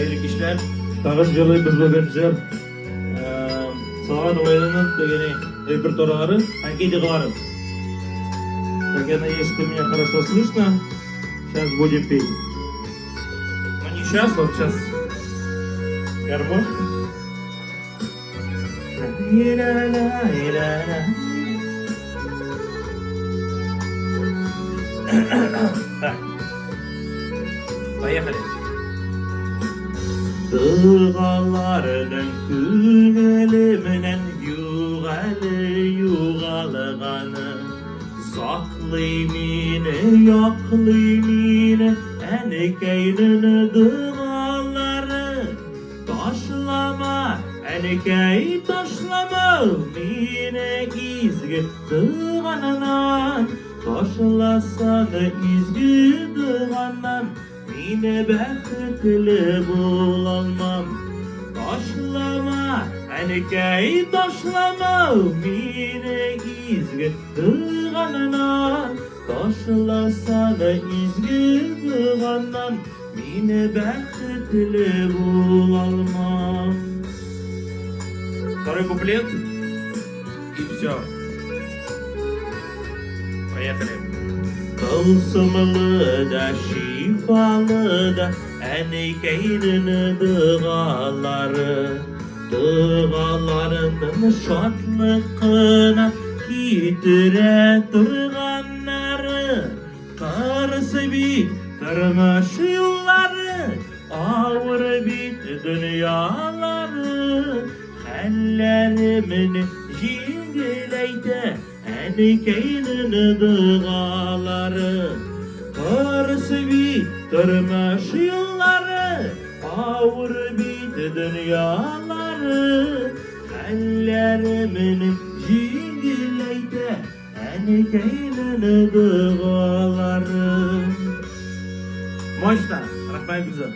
Хәерле кичләр. Тагын җырлыйбыз бүген җыр. Салават районының дигәне репертуарлары, хоккей догалары. Так, я надеюсь, что меня хорошо слышно. Сейчас будем петь. Но не сейчас, вот сейчас гармошка. Так. Поехали. Дыгаларының күңеле менән югалы югалганы. Саклый мине, яклый мине әнекәйнең дыгалары. Ташлама, әнекәй, ташлама мине изге дыганнан. Ташласаң изге дыганнан, мине бәхетле булалмам. Ташлама, әнекәй, ташлама мине изге дыганнан. Ташласаң изге дыганнан, мине бәхетле булалмам. Второй куплет и все. Поехали. Тылсымлы да, шифалы да әнекәйнең дыгалары. Дыгаларының шатлык кына китерә торганнары. Кырыс бит тормыш юллары, авыр бит дөньялары. Хәлләремне җиңеләйтә әнекәйнең догалары. Кырыс бит тормыш юллары, авыр бит дөньялары. Хәлләремне җиңеләйтә әнекәйнең догалары. Мощно! Рәхмәт, Гүзәл.